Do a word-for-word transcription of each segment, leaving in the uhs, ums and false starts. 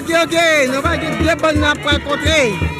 Ok, ok, nou va gen de bann n ap rankontre.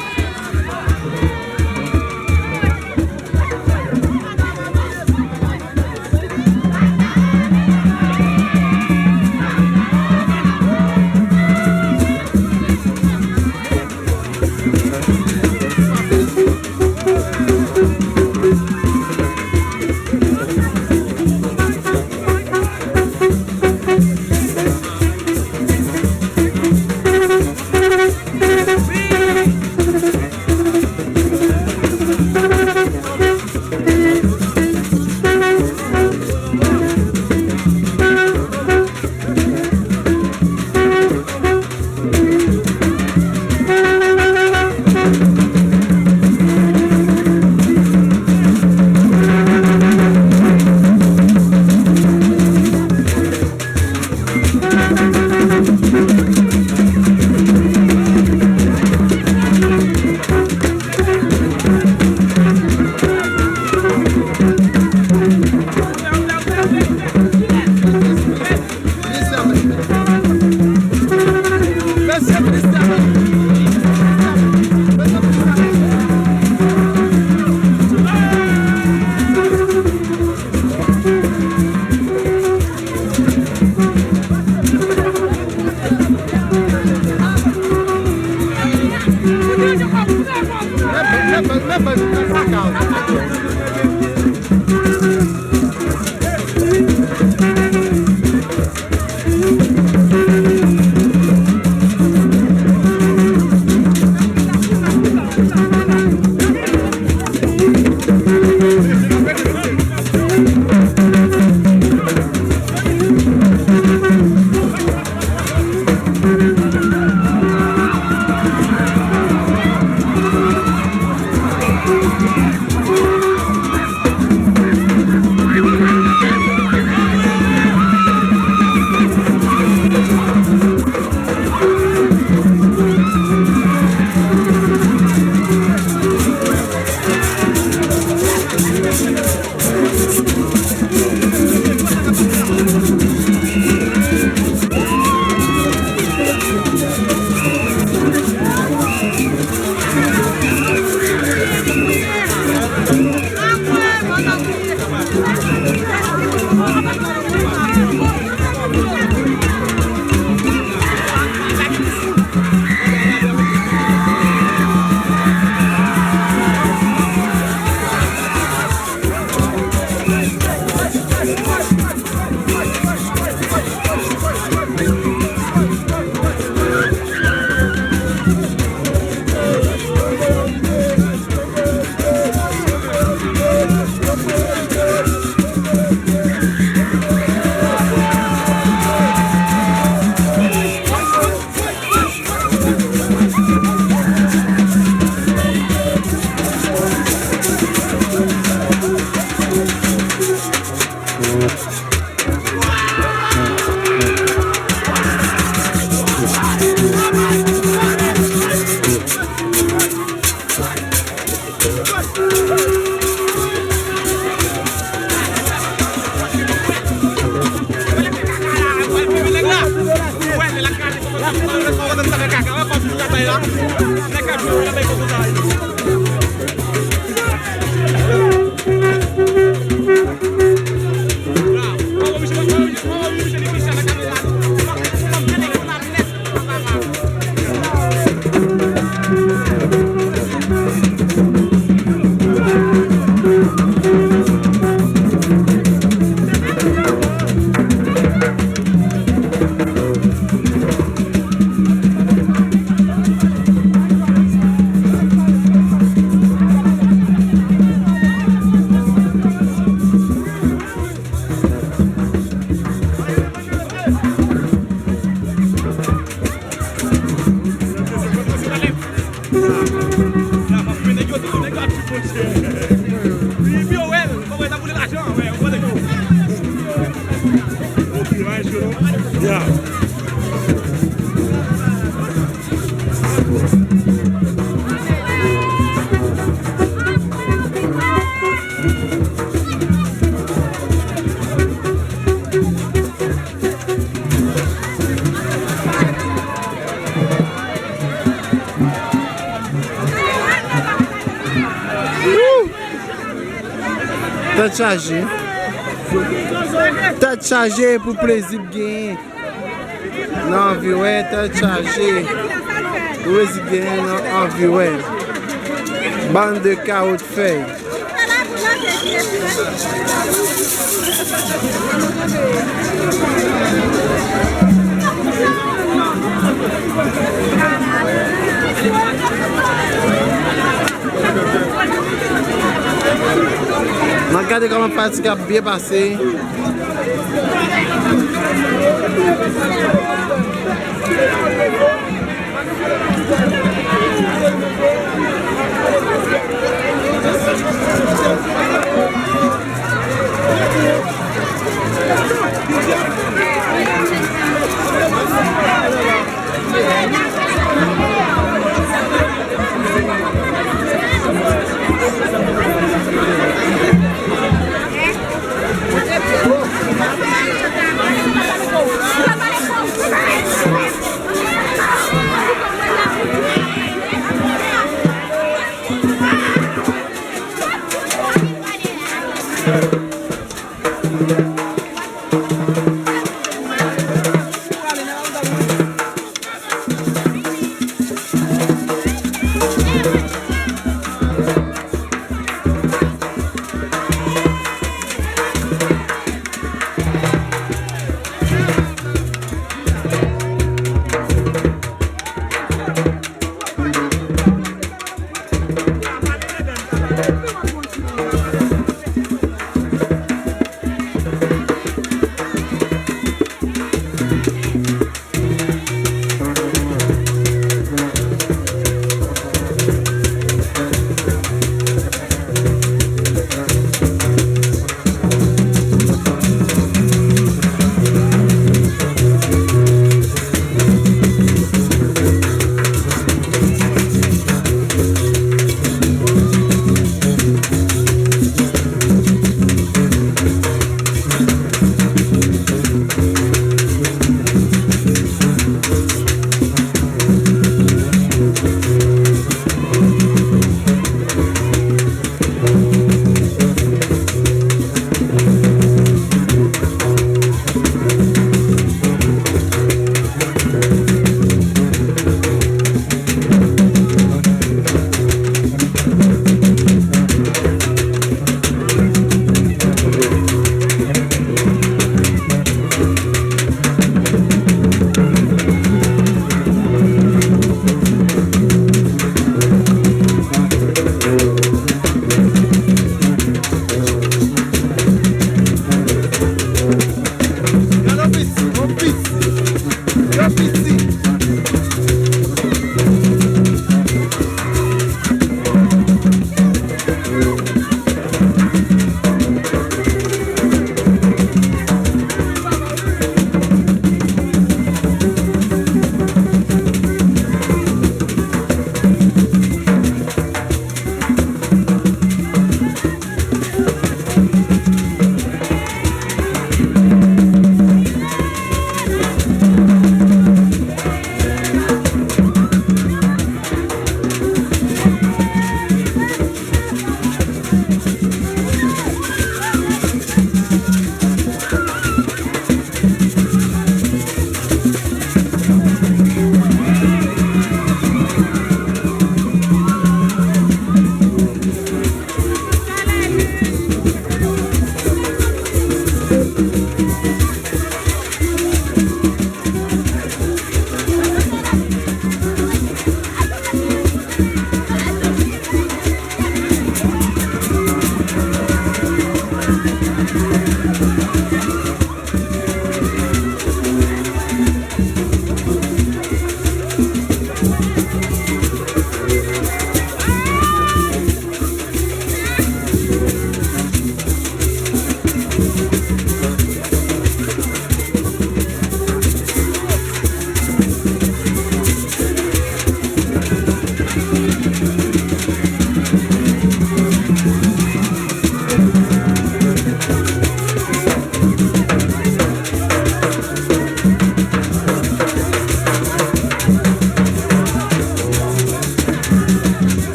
Woo! Tèt chaje. Tèt chaje pou plezi k genyen nan anvi wè, tèt chaje. Pou plezi k genyen nan anvi wè. Bann de kawot fèy. N ap gade kòman pati k ap byen pase.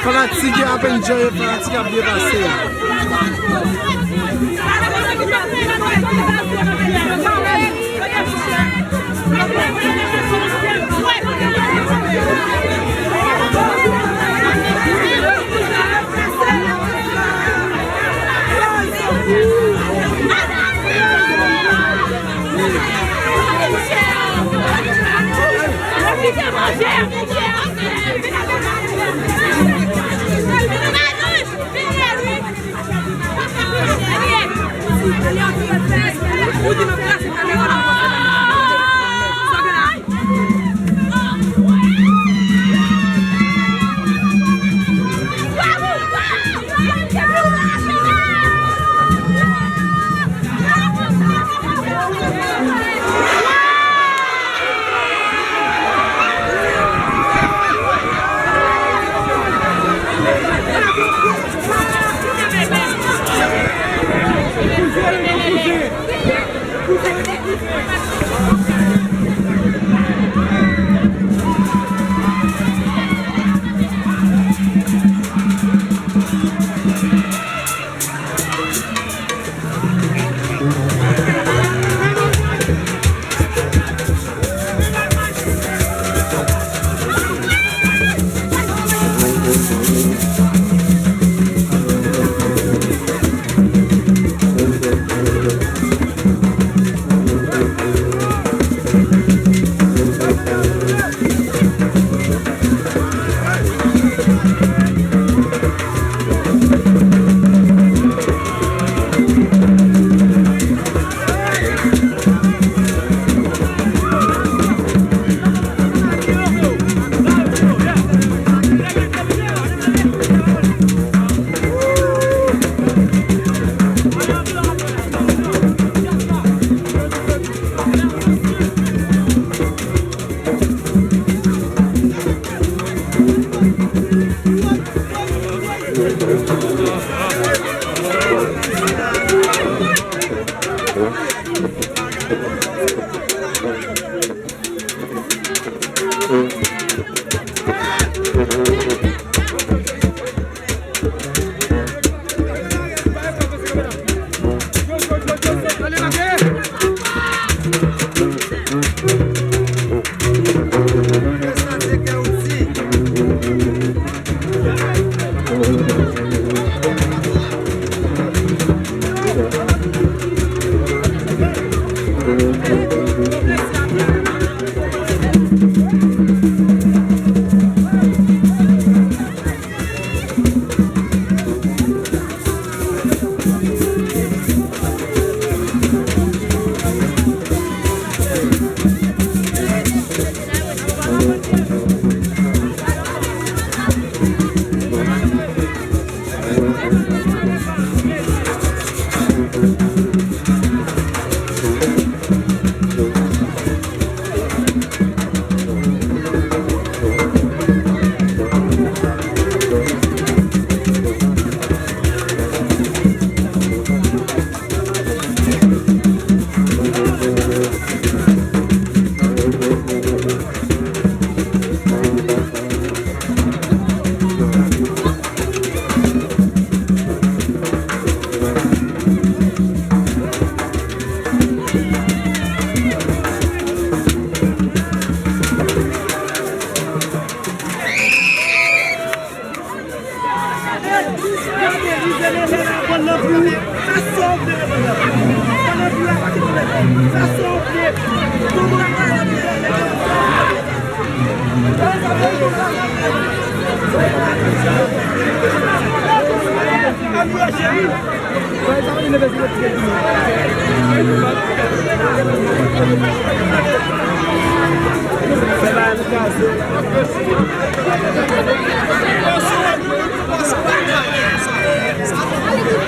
Fanatik yo ap enjoy, fanatik ap byen pase.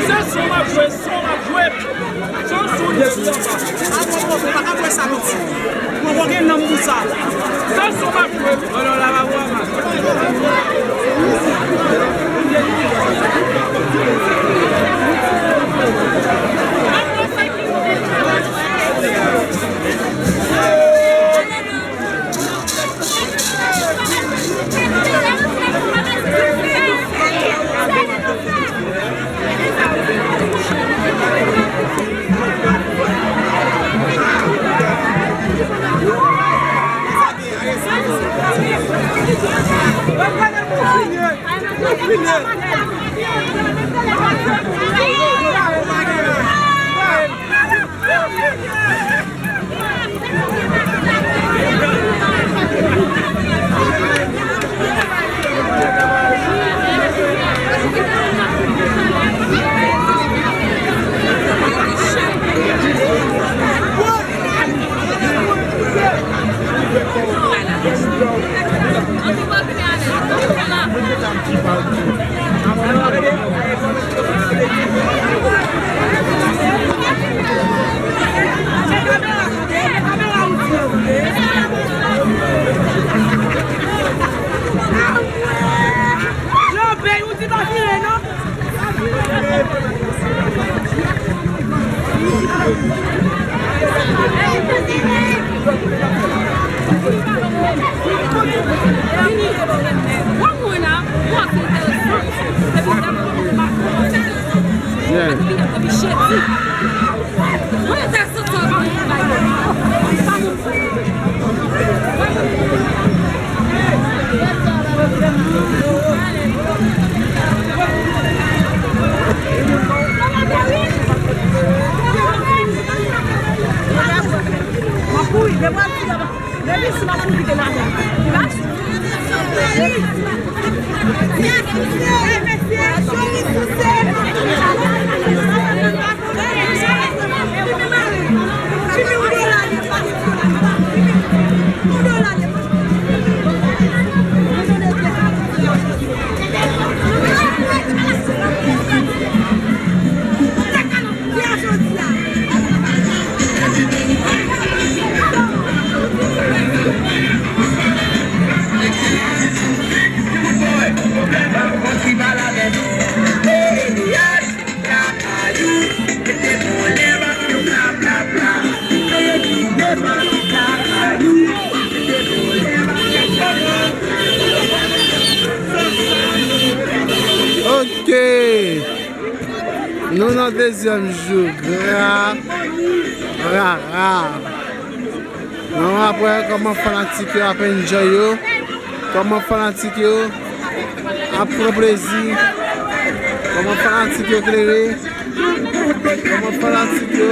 Sa son ap jwe, son ap jwe. Son son depi anba. Atò, atò, pa ka fè sa, non. Poko gen nanm pou sa. Sa son ap jwe. Alò, la, la, la, la. Ok. Nou nan dezyèm jou. Gra, ra, ra. Nou ap wè kòman fanatik yo ap enjoy yo. Kòman fanatik yo ap pran plezi. Kòman fanatik yo klere. Kòman fanatik yo.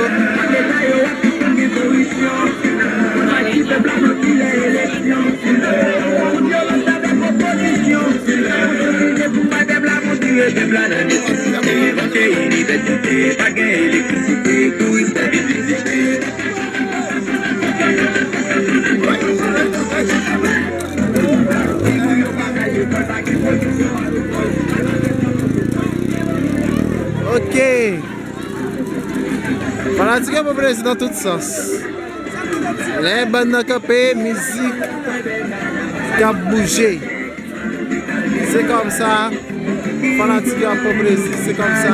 Ok. Fanatik yo pran plezi nan tout sans. Lè bann nan kanpe, mizik k ap bouje. Se kòmsa, fanatik yo ap pran plezi, se kòmsa,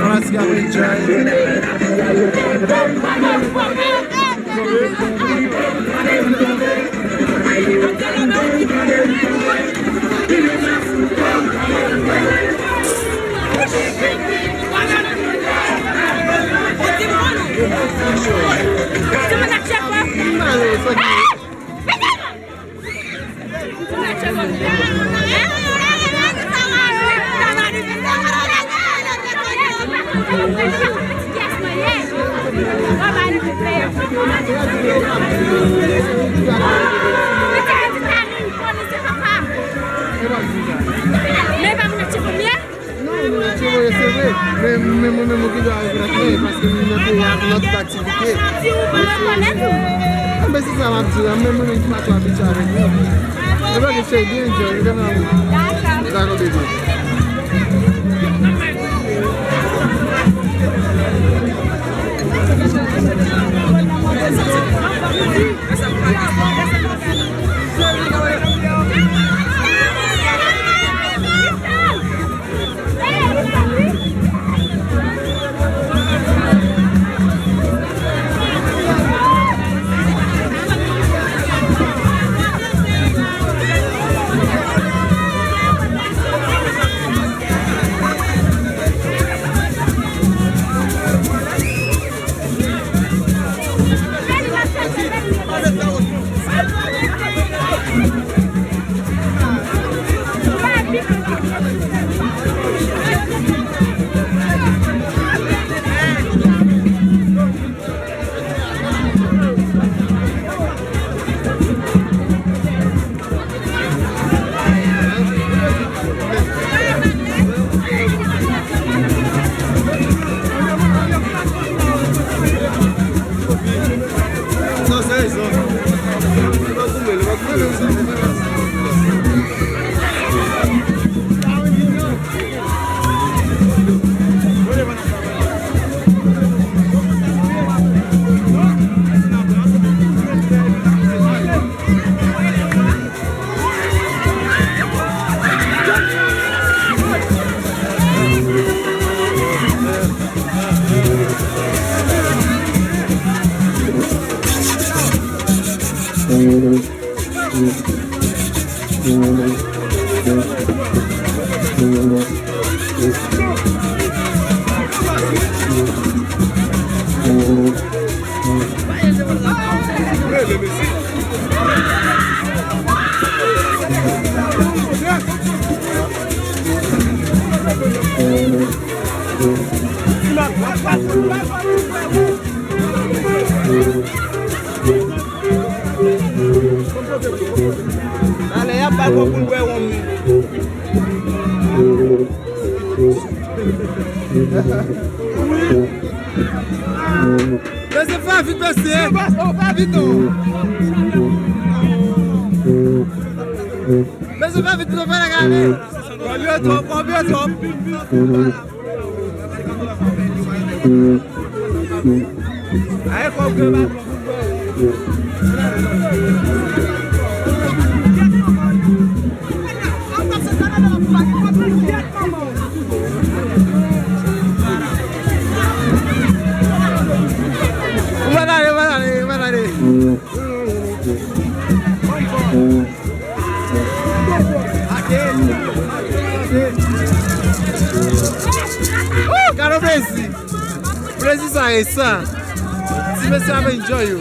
fanatik yo ap enjoy. Men, men mwen menm ki dwe regrèt, men paske m nan peyi a, lòt aktivite. Anben, se sa m ap di la, men mwen menm ki pa twò abitye avèk li. Ebyen, se byen, enjoy, nou te nan. Dakò, bebe. Ale, y ap ba l kòb pou l bwè wonm li. Mesye, fè vit, mesye. Ou pa, ou pa vit, non. Mesye, fè vit, nou fè lè gade. Kòb yo twòp, kòb yo twòp. Ay, kòb yo ba. Ou pa tande, ou pa tande, ou pa tande. Ooh, gade plezi. Plezi sa e sa. Ti mesye ap enjoy yo.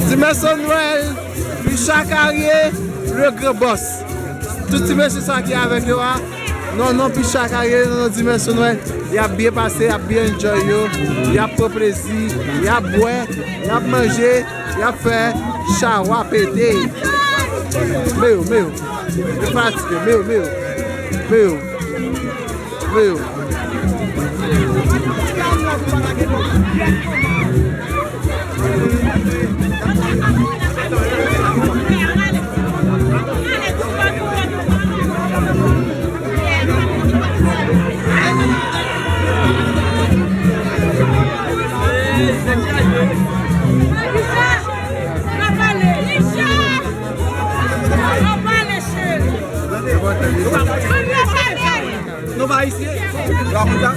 Ti mesye Nwèl, Picha Karye, le gran bòs. Tout ti mesye sa ki avèk yo a, non, non, Picha Karye, non, non, Dimensyon Nwèl, y ap byen pase, y ap byen enjoy yo, y ap pran plezi, y ap bwè, y ap manje, y ap fè chawa pete. Men yo, men yo, yo fatige, men yo, men yo, men yo, men yo. Nou pa isi. Yo ap kontan.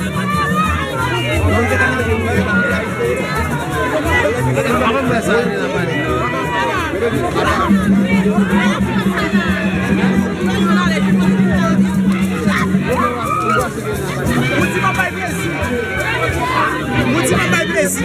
Mouti pa bay plezi. Mouti pa bay plezi.